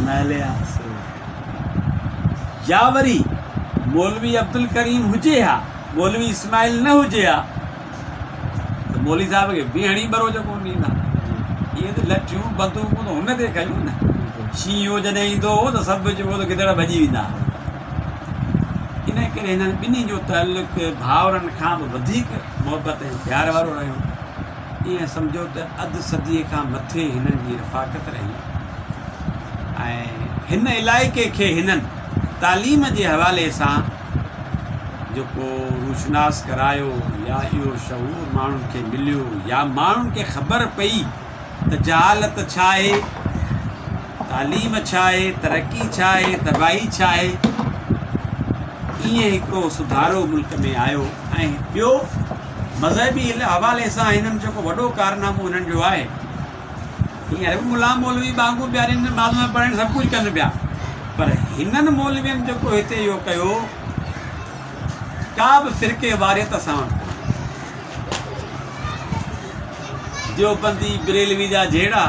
نه هلي ها. يا وري مولوي عبدالڪريم هجي ها، مولوي اسماعيل نه هجي ها ته مولوي صاحب کي بيهڻ ئي ٻروچ ڪونه ڏيندا. اهي ته لٺيون بندوقون ته هن تي کنيون نه. شينهن جڏهن ايندو هو ته سڀ جيڪو ته گدڙ ڀڄي ويندا هئا. ان ڪري هنن ٻنهي جو تعلق ڀائرن کان به وڌيڪ محبت ۽ پيار وارو رهيو. ائين سمجهو ته اڌ صديء کان مٿي هنن جي رفاقت رهي ۽ هن علائقي کي هنن تعليم جي حوالي سان جيڪو روشناس ڪرايو يا اهو شعور ماڻهن کي مليو يا ماڻهن کي خبر پئي ته جهالت ڇا آهي، تعليم ڇا آهي، ترقي ڇا آهي، تباهي ڇا آهي، ائين هڪڙو سڌارو ملڪ ۾ آيو ۽ ٻيو مذهبي حوالي سان هنن جيڪو وڏو ڪارنامو هنن جو آهي، هينئر به ملا مولوي ٻانگون پيا ڏين، نمازون پڙهن، سڀ ڪجهه ڪن پيا، پر هنن مولوين جيڪو هتي اهو ڪيو، ڪا به فرقي واريت اسان وٽ ڪونهي. ديوبندي بريلوي جا جهيڙا،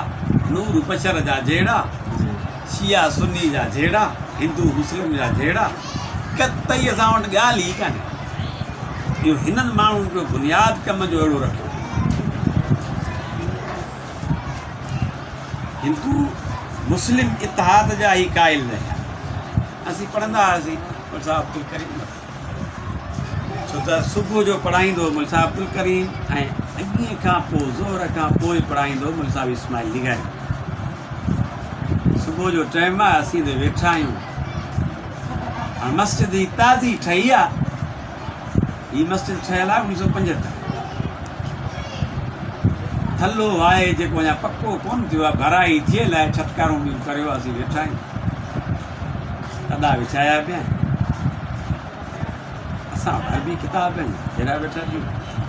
نور بشر جا جهيڙا، شيعا سني جا جهيڙا، هندو مسلم جا جهيڙا، قطعي اسان وٽ ڳالهه ئي ڪانهي. اهو هنن ماڻهن جو بنياد ڪم جو اهڙو رکيو. هندو مسلم اتحاد جا هي قائل رهيا. اسين پڙهندا هئاسين مولوي صاحب عبدالڪريم وٽ، ڇو ته صبح جو پڙهائيندو هو مولوي صاحب عبدالڪريم ۽ اڳئين کان پوء ظهر کان پوء پڙهائيندو هو مولوي صاحب اسماعيل لغاري. صبح جو ٽائيم آ، اسين اتي ويٺا آهيون. هاڻ مسجد هي تازي ٺهي آ. هي مسجد ٺهيل آهي 1975. ٿلهو آهي جيڪو اڃا پڪو ڪونه ٿيو آهي، ڀرائي ٿيل آهي، ڇٽڪارون ٻيون ڪريو اسين ويٺا آهيون. تڏا وڇايا پيا آهن. اسان وٽ عربي ڪتاب آهن، جهڙا ويٺا ڏيون.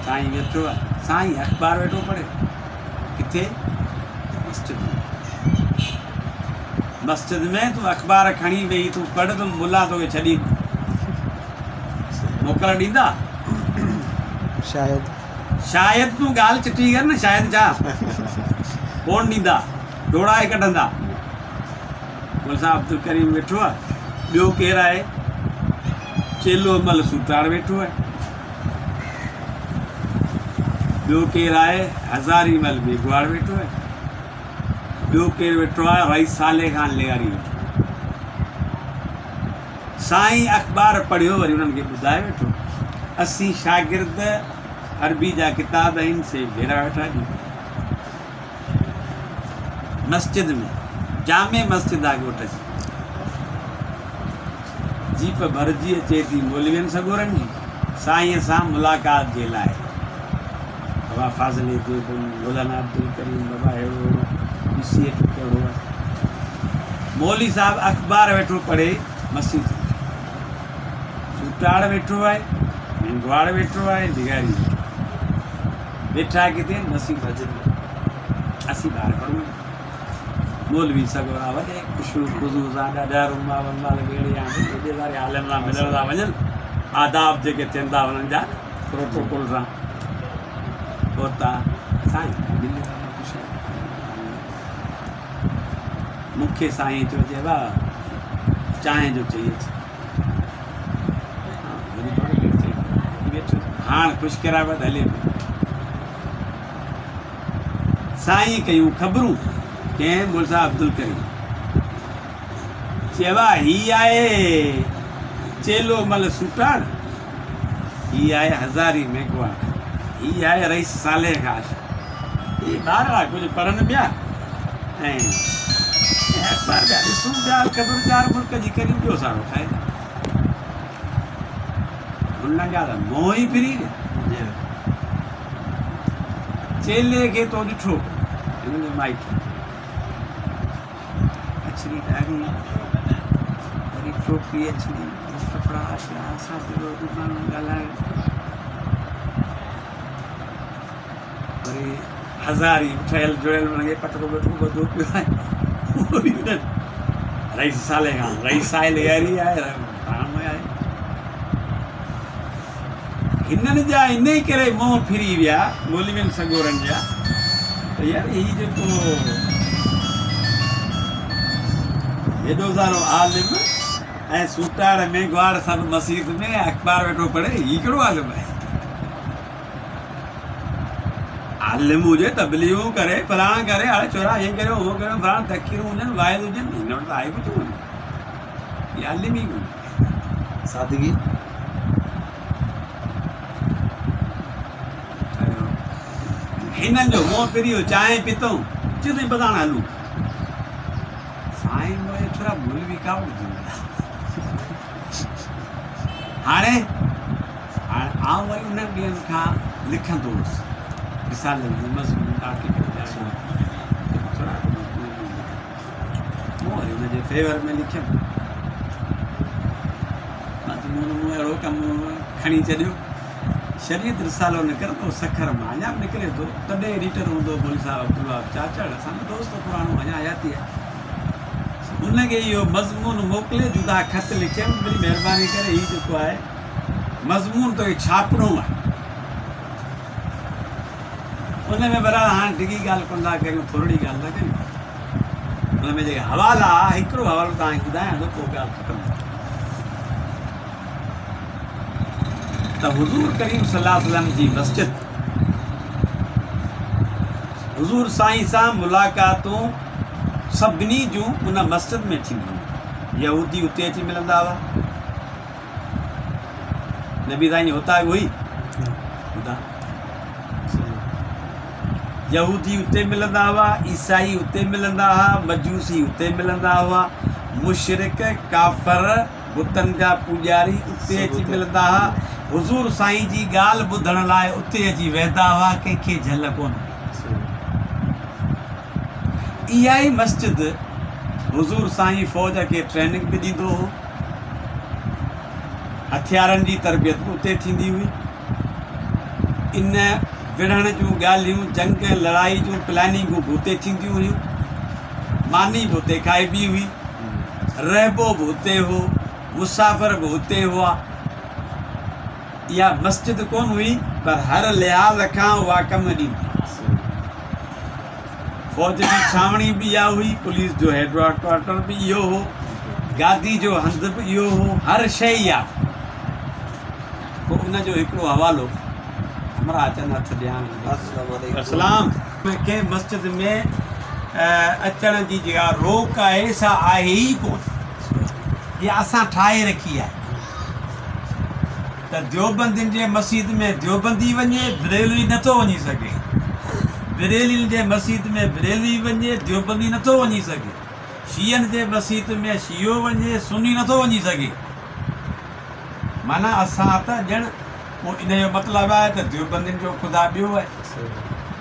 سائين ويٺو آهي، سائين اخبار ويٺو پڙهي. ڪٿي؟ مسجد ۾. مسجد ۾ تون اخبار کڻي ويهي تون پڙهه ته ملا توکي ڇڏي موڪل ڏيندا؟ شايد. شايد تون ڳالهه چٽي ڪر نه شايد ڇا؟ ڪونه ڏيندا، ڊوڙائي ڪڍندا. مولوي صاحب عبدالڪريم ويٺو آهي، ٻيو ڪير آهي؟ چيلو مل سوٽاڙ ويٺو آهي. ٻيو ڪير آهي؟ هزاري مل ميگهواڙ ويٺو آهي. ٻيو ڪير ويٺو آهي؟ رئيس صالح خان لغاري ويٺو آهي. سائين اخبار پڙهيو وري انهن کي ٻڌائي ويٺو. اسين شاگرد عربي جا ڪتاب آهن سي ڀيرا ويٺا ڏيون. مسجد ۾ جامع مسجد آ ڳوٺ جي. جيپ ڀرجي اچي ٿي مولوين سڳورن جي سائينء سان ملاقات جي لاء. بابا فاضل ديوبند، مولانا عبدالڪريم، بابا ههڙو ههڙو ڏسي اچ ڪهڙو آهي. مولوي صاحب اخبار ويٺو پڙهي مسيت ۾. سوٽاڙ ويٺو آهي، مينگهواڙ ويٺو آهي، لغاري ويٺو آهي. ويٺا ڪٿي آهن؟ مسيت ۾. اسين ٻاهر کڙون آهيون. مولوي سڳورا وڏي خشوع خضوع سان ڏاڍا رومال وومال ويڙهي آڻي ايڏي ساري عالم سان ملڻ ٿا وڃن. آداب جيڪي ٿين ٿا انهن جا پروٽوڪول سان پهتا. سائين مليو ڏاڍو خوش آهيان. مون کي سائين چيو چي ڀاء چانهه جو چئي اچ. هاڻ خوش قرابت هلي پئي. سائين ڪيون خبرون ڪنهن مولوي صاحب عبدالڪريم چيو آ هي آهي چيلو مل سوٽاڙ هي آهي هزاري ميگهواڙ هي آهي رئيس صالح خاش هي ٻارڙا ڪجهه پڙهن پيا ۽ اخبار پيا ڏسون پيا خبر چار ملڪ جي ڪريون ٻيو سارو خير هن جا ته منهن ئي ڦري ويا. چيلي کي تو ڏٺو هن جو مائٽ اڇڙي ڏاڙهي وري ٽوپي اڇڙي ڪپڙا اڇڙا اسان سان ماڻهو ڳالهائڻ وري هزاري ٺهيل جڙيل هن کي پٽڪو وٽڪو ٻڌو پيو آهي رئيس صالح خان رئيس صالح لغاري آهي پاڻ ۾ آهي هنن جا انهي ڪري منهن ڦري ويا مولوين سڳورن جا ته يار هي جيڪو هيڏو سارو عالم ۽ سوٽاڙ مينگهواڙ سڀ مسيت ۾ اخبار ويٺو پڙهي، هي ڪهڙو عالم آهي؟ عالم هجي تبليغون ڪري فلاڻا ڪري هاڻي ڇورا هيئن ڪريو هونئن ڪريو فلاڻا تقريرون هجن واعظ هجن هن وٽ ته آهي ڪجهه ڪونه. هي عالم ئي ڪونهي. سادگي. هنن جو منهن ڦري ويو، چانهه پيتئون، چيو سائين بس هاڻي هلون. سائين مون ڇورا مولوي ڪاوڙ ٿي ويا. هاڻي هاڻي آئون وري انهن ڏينهن کان لکندو هوس رسالن ۾ مضمون آرٽيڪل ڇورا مون وري ان جي فيور ۾ لکيم. مضمون مون اهڙو ڪم کڻي ڇڏيو. شريعت رسالو نڪرندو هو سکر مان، اڃا به نڪري ٿو. تڏهن ايڊيٽر هوندو هو مولوي صاحب عبدالوهاب چاچڙ، اسان جو دوست هو پراڻو، اڃا حياتي آهي. ان کي اهو مضمون موڪلي جدا خط لکيم، وڏي مهرباني ڪري هي جيڪو آهي مضمون توکي ڇاپڻو آهي. ان ۾ بهرحال هاڻي ڊگهي ڳالهه ڪونه ٿا ڪريون، ٿورڙي ڳالهه ٿا ڪريون. ان ۾ جيڪي حوالا، هڪڙو حوالو توهان کي ٻڌايان ٿو پوء ڳالهه ختم. ته حضور ڪريم صلي الله عليه وسلم جي مسجد حضور سائين سان ملاقاتون سڀني جون ان مسجد ۾ ٿينديون هيون. يهودي اتي اچي ملندا هئا. نبي سائين جي اوطاق هئي. ٻڌا يهودي اتي ملندا هئا، عيسائي اتي ملندا هئا، مجوسي اتي ملندا هئا، مشرڪ، ڪافر، بتن جا پوڄاري اتي اچي ملندا هئا. حضور سائين جي ڳالهه ٻڌڻ لاء اتي اچي ويهندا هئا، ڪنهن کي جهل ڪونه هئي. اها ئي مسجد حضور سائين فوج کي ٽريننگ به ڏيندو هو. هٿيارن جي تربيت به اتي ٿيندي هئي. ان وڙهڻ جون ڳالهيون، جنگ ۽ لڙائي جون پلاننگون به اتي ٿينديون هيون. ماني به اتي کائبي هئي. رهبو به اتي هو. مسافر به اتي هئا. اها مسجد ڪونه هئي پر هر لحاظ کان اها ڪم ڏيندي هئي. فوج جي ڇانوڻي به اها هئي، پوليس جو هيڊ ڪوارٽر به اهو هو، گادي جو هنڌ به اهو هو، هر شيء اها هئي. پوء ان جو هڪڙو حوالو همراهه اچن هٿ ڏيان. السلام. ڪنهن مسجد ۾ اچڻ جي جيڪا روڪ آهي سا آهي ئي ڪونه. اها اسان ٺاهي رکي آهي ته ديوبندين جي مسيت ۾ ديوبندي وڃي بريلوي نٿو وڃي سگهي. بريلوين جي مسيت ۾ بريلوي وڃي ديوبندي نٿو وڃي سگهي. شيعن جي مسيت ۾ شيعو وڃي سني نٿو وڃي سگهي. معنيٰ اسان ته ڄڻ پوء ان جو مطلب آهي ته ديوبندين جو خدا ٻيو آهي،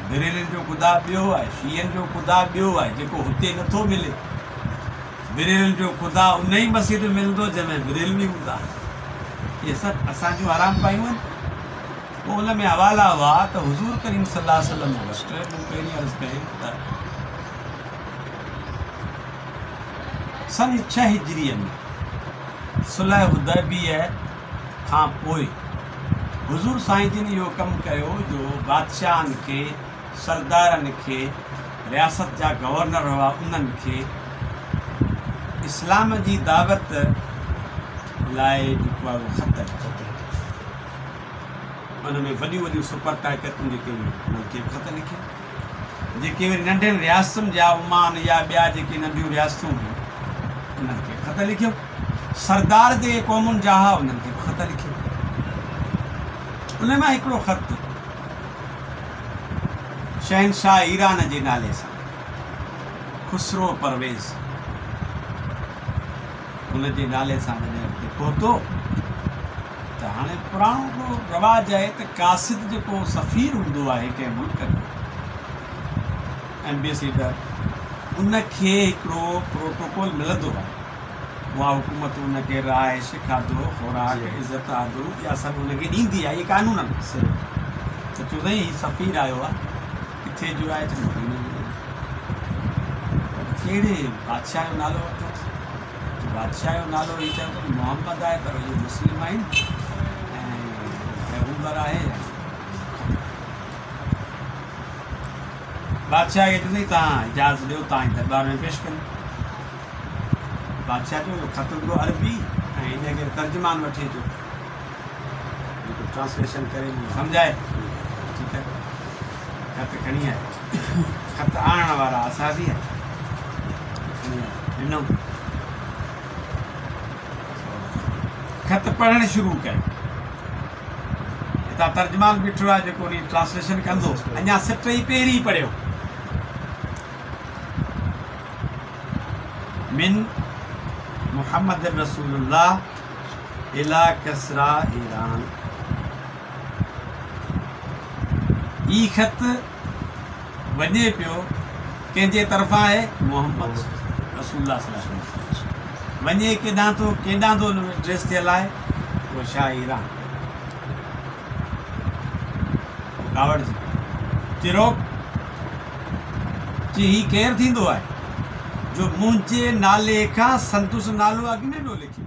بريلوين جو خدا ٻيو آهي، شيعن جو خدا ٻيو آهي جيڪو هتي نٿو ملي. بريلوين جو خدا ان ئي مسيت ۾ ملندو جنهن ۾ بريلوي هوندا. اهي سڀ اسان جون حرام پايون آهن. پوء ان ۾ حوالا هئا ته حضور ڪريم صلي الله عليه وسلم وٽ مون پهرين عرض ڪيو ته سن ڇهه هجريء ۾ صلح حديبيه کان پوء حضور سائين جن اهو ڪم ڪيو جو بادشاهن کي، سردارن کي، رياست جا گورنر هئا انهن کي اسلام جي دعوت لاء جيڪو آهي اهو خط لکيو. ان ۾ وڏيون وڏيون سپر طاقتون جيڪي هيون انهن کي به خط لکيا. جيڪي وري ننڍين رياستن جا عمان يا ٻيا جيڪي ننڍيون رياستون هيون انهن کي به خط لکيو. سردار جيڪي قومن جا هئا انهن کي به خط لکيو. ان مان هڪڙو خط شهنشاهه ايران جي نالي سان خسرو پرويز ان جي نالي سان جڏهن اتي پهتو ته هاڻي پراڻو هڪڙو رواج آهي ته قاصد جيڪو سفير هوندو آهي ڪنهن ملڪ جو ايمبيسيڊر ان کي هڪڙو پروٽوڪول ملندو آهي اها حڪومت ان کي رهائش کاڌو خوراڪ عزت آبرو اها سڀ ان کي ڏيندي آهي اهي قانون آهن ته چيو سائين هي سفير آيو آهي ڪٿي جو آهي چي مديني جو آهي ڪهڙي بادشاهه جو نالو ورتو بادشاهه جو نالو هي چيو ته محمد آهي پر اهي مسلم آهن ۽ پيغمبر آهي. بادشاهه کي چيو توهان اجازت ڏيو توهان جي درٻار ۾ پيش ڪن. بادشاهه چيو اهو خط هوندو عربي ۽ ان کي ترجمان وٺي اچو جيڪو ٽرانسليشن ڪري سمجهائي. ٺيڪ آهي خط کڻي آيو. خط آڻڻ وارا اصحابي آهن. کڻي آيو ڏنائون. خط پڙهڻ شروع ڪيو. هتان ترجمان بيٺو آهي جيڪو انهي ٽرانسليشن ڪندو. اڃا سٽ ئي پهرين پڙهيو. من محمد رسول الله الي ڪسريٰ ايران هي خط وڃي پيو ڪنهن جي طرفان آهي محمد رسول الله صلي الله عليه وسلم وڃي ڪيڏانهن ٿو ڪيڏانهن ٿو ان ۾ ايڊريس ٿيل آهي اهو شاهه ايران ڪاوڙجي چي روڪ چي هي ڪير ٿيندو آهي جو منهنجي نالي کان سندس نالو اڳ ۾ پيو لکي.